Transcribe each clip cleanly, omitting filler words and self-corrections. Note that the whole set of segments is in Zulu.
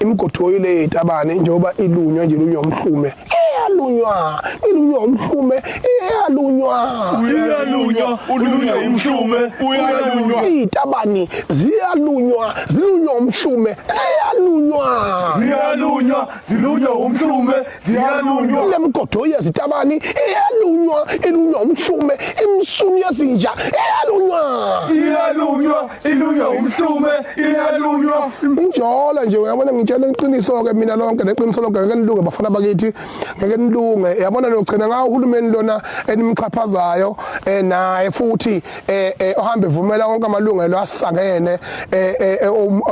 Imigodoyi le yetabane njengoba ilunywa nje ilunywa umhlume iyalunywa, ilunywa umhlume iyalunywa. Uyalunywa, ulunywa umhlume, uyalunywa. Izitabani ziyalunywa, zilunywa umhlume, ziyalunywa. Ziyalunywa, zilunywa umhlume, ziyalunywa. Le mgodoyi yezitabani iyalunywa, ilunywa umhlume, imsunu yezinja iyalunywa. Iyalunywa, ilunywa umhlume, iyalunywa. Injolo nje uyabona ngitshela iqiniso ke mina lonke neqiniso lonke ngeke nilunge bafana bakithi ngeke nilunge yabona logcina ngawo uhulumeni lona enimxhaphazayo eh naye futhi eh, eh ohambe evumela wonke amalungelo asangene eh, eh, um,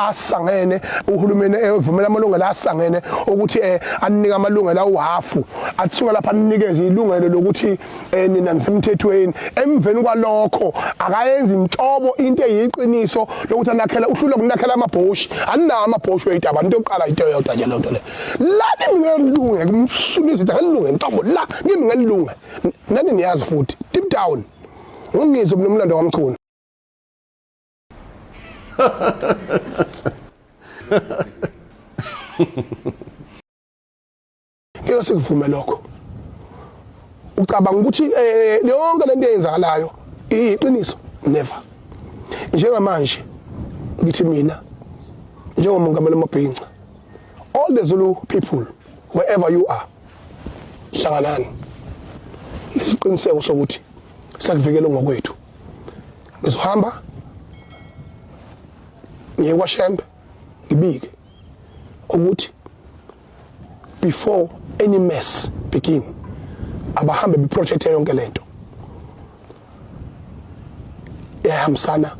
asangene uhulumeni evumela amalungelo asangene ukuthi aninike amalungelo awuhafu athuka lapha anikeze ilungelo lokuthi nina nisemthethweni. Emveni kwalokho akayenzi inhlobo into eyiqiniso lokuthi anakhela uhlulwa kunakhela amabhoshi. Aninawo amabhoshi weyitaba into yokuqala into eyodwa nje lento le. La kimi ngelunge kumsuna izinto ngelunge ntombo la kimi ngelunge. Nani niyazi futhi deep down ngingizwe nomlando waMchunu. Ngeke sikuvume lokho. Ucabanga ukuthi eh, yonke lento eyenzakalayo iyiqiniso? Never. Njengamanje ngithi mina njengomongameli wamabhinca, all the Zulu people wherever you are, hlanganani nesiqiniseko sokuthi sakuvikela ngokwethu. Ngizohamba ngiye kwaShembe ngibike ukuthi before any mess begin abahambe beprotecte yonke lento ehambisana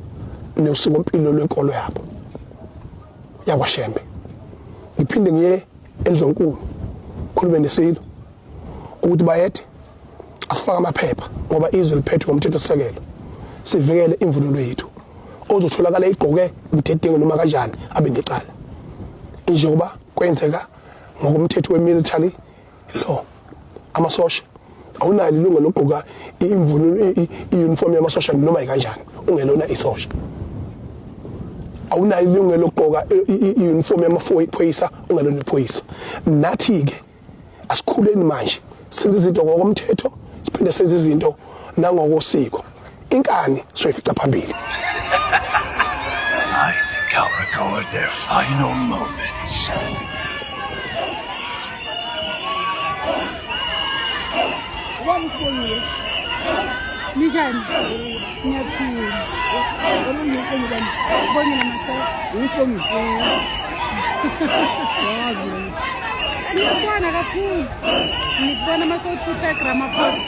nosikompilo lwenkolo yabo yakwaShembe. Ngiphinde ngiye endlonkulu khulume nesilo ukuthi bayethe asifake amaphepha ngoba izwe liphethwe ngomthetho sisekelo, sivikele imvunulo yethu. Ozotholakala igqoke budedengu noma kanjani abe necala njengoba kwenzeka ngokomthetho we-military law. Amasosha awunalo ilungelo lokugqoka imvunulo i-uniform yamasosha noma yikanjani ungelona isosha. Awunalo ilungelo lokugqoka i-uniform yamaphoyisa ungelona iphoyisa. Nathi-ke asikhuleni manje senze izinto ngokomthetho, siphinde senze izinto nangokosiko. Inkani soyifica phambili. I think I'll record their final moments. Ubani sibonile? Ninjani? Ngiyaphila. Sibongile Maseko. Usibongile? Yazi mina. Ngiyakubona kakhulu. Ngikubona uma sewuthutha eGramaphosa.